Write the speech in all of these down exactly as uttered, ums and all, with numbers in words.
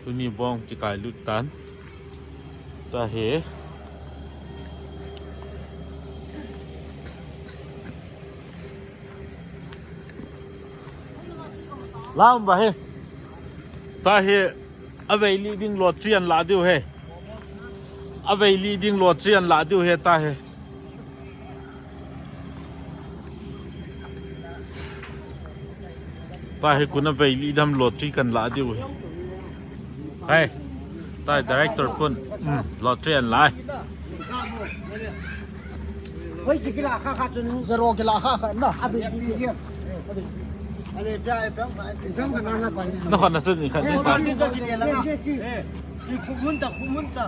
Tuni bong kikai lut tan. Tahi. Lam ba he. Tahi. Avei li ding lottery an la diu he. Avei li ding lottery an la diu he tahi. Tahi kuna vei li dam lottery kan la diu hi. Hai. Tai director pun. Hmm, lottery an lai. Hoi, chi kila kha kha chun zero kila kha kha na. Abi, abi, abi. Ale, bia, e, bia, e, bia, na, na, na, na. Na, na, na, na, na. Eh, chi, chi, chi, chi, la, na. Eh, chi, chi. Eh, chi, khu mun ta, khu mun ta.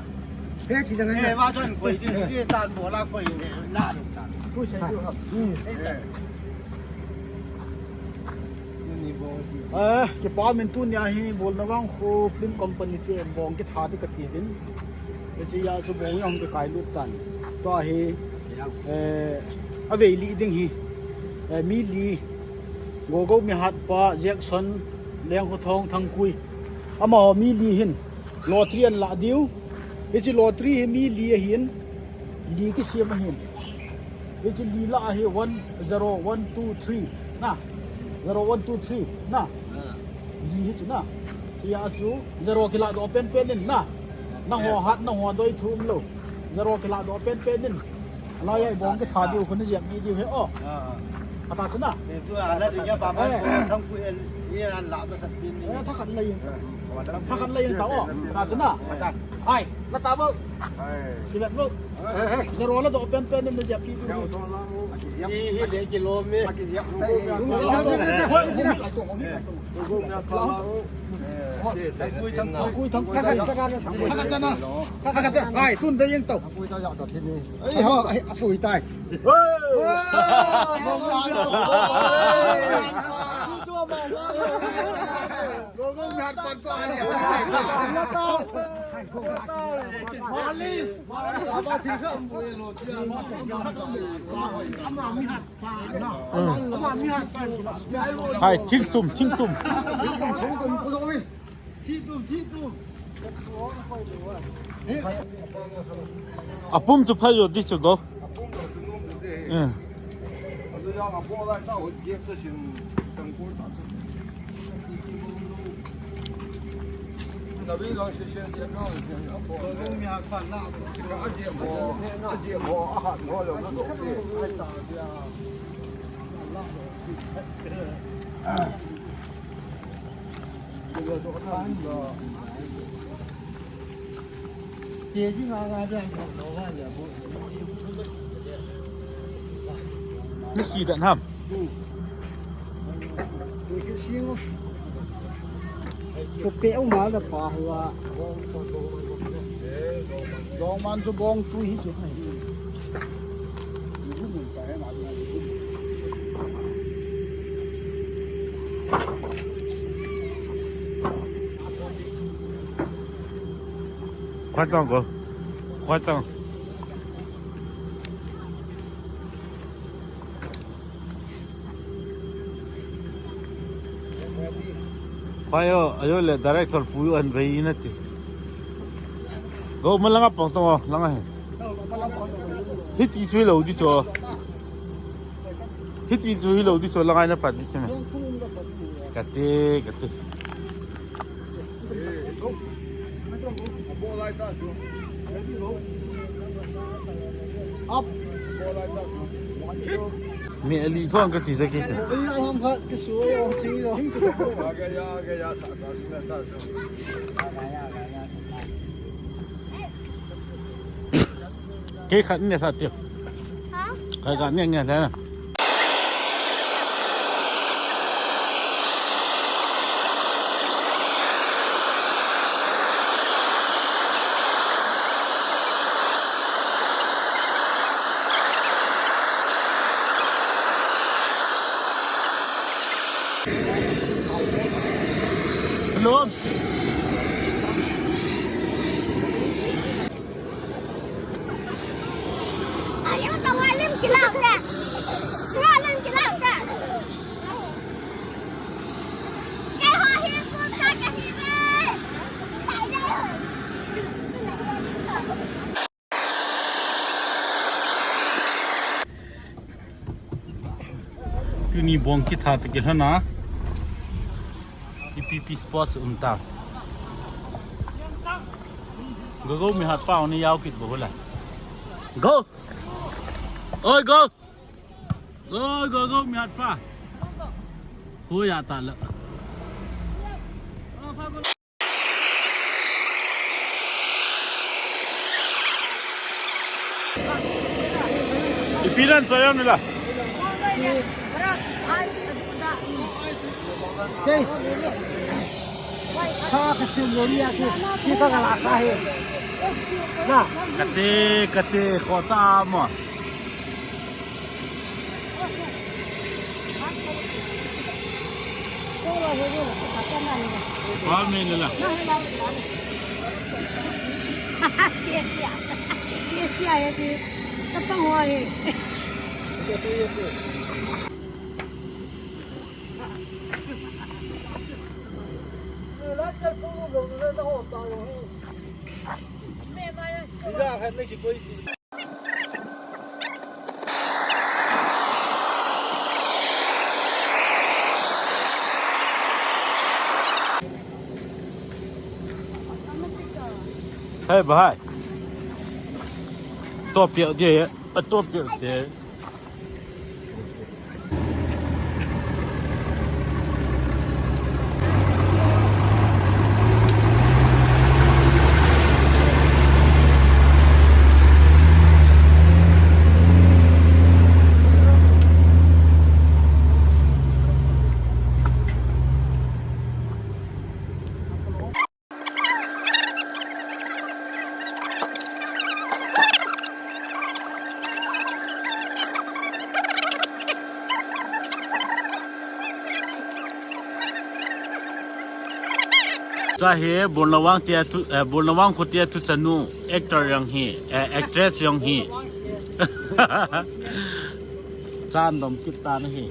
Eh, chi, la, na. Eh, wa zan koi, chi, chi, tan bo la koi, ne, la, ta. Khu sai, khu. Hmm. Sai ta. Eh. Eh, kipa min tunia hi bolna vang khu film company te bong kitha ding kati din. Hiche a chu bong jong kikai lut tan. Tua hi, eh, avei li ding hi. Eh, mi li. Gogo Mihat pa Jackson Lengkhothong Thangkui. Amaho mi li hin. Lottery an la diu. Hiche lottery hi mi li ahin. Li kisem ahin. Hiche li la ahi one zero one two three. Na. Zero one two three. Na. Ah. Li hi chu na. Chu a chu zero kila doh pen pen in na. Nangho hat nangho doi thu umlou. Zero kila doh pen pen in. Alai a ibong kitha diu khu na jep diu hi o. Ah, ah. Kata chu na. Eh, tu ala ding ya ba ba. Eh. Thangkui el, ye an la ba sat pin ni. Eh, tha khat la yin. Eh, wala. Tha khat la yin ta o. Kata chu na. Kata. Ai, la ta bo. Ai. Ki la bo. Eh, eh, eh. Zero la doh pen pen ni na jep diu. Hi, hi le kilo me. Ki jep. Thangkui, thangkui, thangkui. Kha khat cha na. Kha khat cha na. Kha khat cha. Ai, tun da yeng tau. Thangkui ta ya ta thi ni. Ai, ho, ai, a sui tai. Hai, thingtum, thingtum. Apum chu phai jo di chu go. Eh. Ni si dan ham. Ko pe u ma da pa hua. Dong man chu bong tu hi chu. Khoai tong ko. Khoai tong. Khoai o, ajo le director pu an vei na ti. Go ma langa pang tong o, langa he. Hiti chu lo di chu. Hiti chu hi lo di chu, langai na pat di chu me. Kati, kati. Up. Mi ali thong kati sa kiti. Ai, ham khat kisu yo, chi yo. Kei khat ne sa ti. Ha? Khat khat ne ne sa. Hello. Mi bong kitha ta kilhona. Ipi pi sports um ta. Go go mi hat pa ni yau kit bo la. Go. Oi go. Go go go mi hat pa. Ho ya ta la. Ipi dan soyam nila. Hey. Sa ka sim lo ni atu. Kita ka la sa he. Na. Kate kate kota mo. Hey, bhai. To piak de, to piak de. Cha hi, Bulna Wang tia tu, eh, Bulna Wang khu tia tu chanu actor jong hi, eh, actress jong hi. Chan dom kit ta na hi.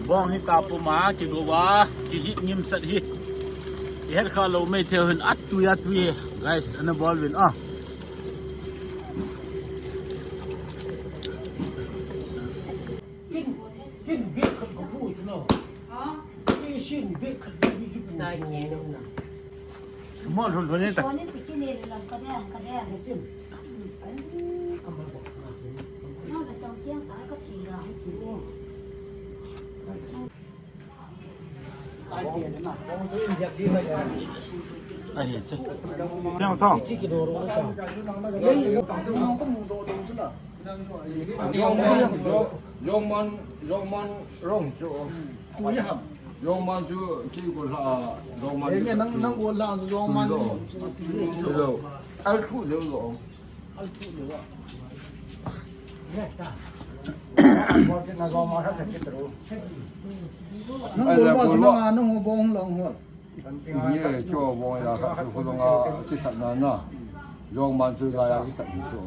Bong hi ta puma, kigo va, kihit ngim sat hi. Ihet kha lou mei thei hin atui atui. Guys, ana bol vin a. Kin, kin bek khat ka pu chu no. Ha? Kin sin bek khat ka pu chu. Tai ki no na. Mo lhun lhun ni ta. Sonin ti kin ni lam ka de, ka de. Kin. Ai, ka ma ba. No, na chong kiang ta ka thi ga. Ahi che. Piang thong. Jong man, jong man, jong man, jong chu. Jong man chu ki ko la, jong man. Nang, nang ko la, jong man. Lo. Al thu lo lo. Nang bol ba chu nang a, nang ho bong long ho. Ye, cho bong ya ka chu ko long a, ki sat na na. Jong man chu la ya ki sat ni chu.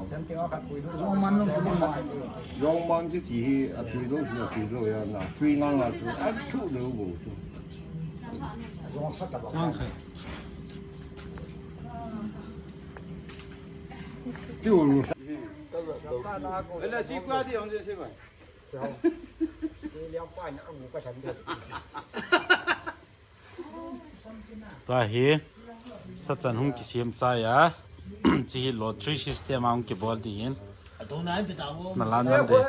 Jong man nang chu nang mai. Jong man chu ti hi a tui lo, ti a tui lo ya na. Tui ngang a chu a thu lo bo chu. Sang khai. Ti u lu sa. Ala chi kwa di hong je se ba. Tua hi, sachan hung kisem chai a, chi hi lottery system a hung kibol di hin. Na lan lan de.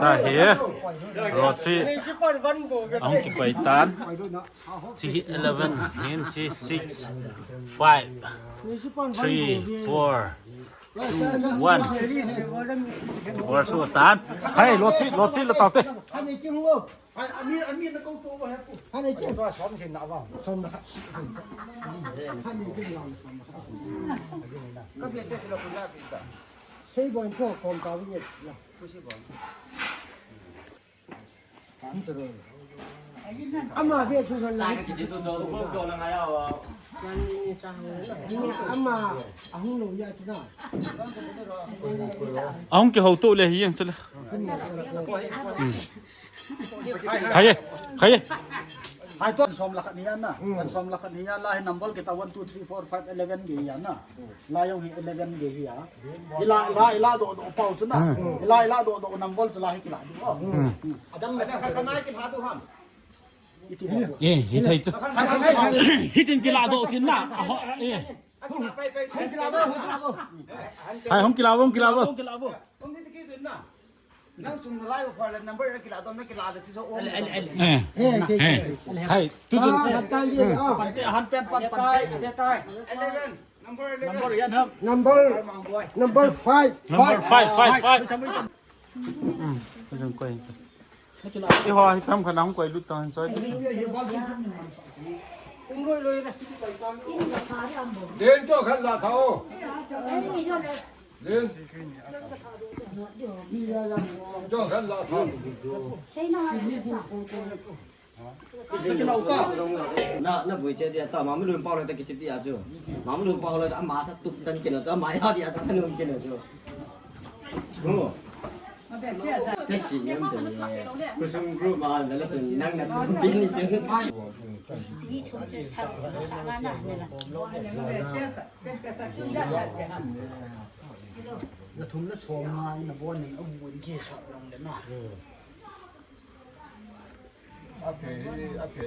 Ta hi, lottery ahung kipai tan. Chi hi eleven, hin chi six, five, three, four, One. Ball shoot tan. Hai, lo chi, lo chi la tau te. Hani ki hung o. Hai, ami, ami na ko to ba he pu. Hani ki. To som sin na ba. Som na. Hani ki la som na. Ka be te sila ku na pi ta. Sei bon ko kom ka wi. Ku si bon. Ama ve chu kan lai. Ama ahung lo ya chu na. Ahung kihou to le hi yang chu le. Khai ye, khai ye. Hai to som la khat ni na. Kan som la khat ni ya la hi number ke ta one two three four five eleven ge ya na. La jong hi eleven ge hi a. Ila, ila, ila do do pau chu na. Hmm. Ila, ila do do number chu la hi kila do. Hmm. Adam na ka ka nai kila do ham. Eh, hi thei chu. Hi tin kila do kin na. Aho, eh. Hai hung kila, hung kila. Hung kila. Nang chung na lai ko le number na kila dom na kila da chi so om. Eh. Eh, eh, eh. Hai, tu chu. Ah, hatan ye. Hmm. Ah. Pan te, han pen, pan, pan. Betai, betai. Eleven. Number eleven. Number yan ham. Number, number five. Number five, five, five. Hmm. Kusang ko. Iho, hi pam khan hung koi lut tan choi. Den to khan la thao. Na, na vui che dia ta, ma mu lun pau le ta kichi dia chu. Ma mu lun pau le ta, ma sa tup tan kino chu, ma ya dia sa tan lun kino chu. Chu. Te si nem te. Kusum group ma le la chu nang na tu pin ni chu. Ni chu chu sa, sa na na ne la. Na thum na som nga na bon ning a bu in ki sa long le na. A phe, a phe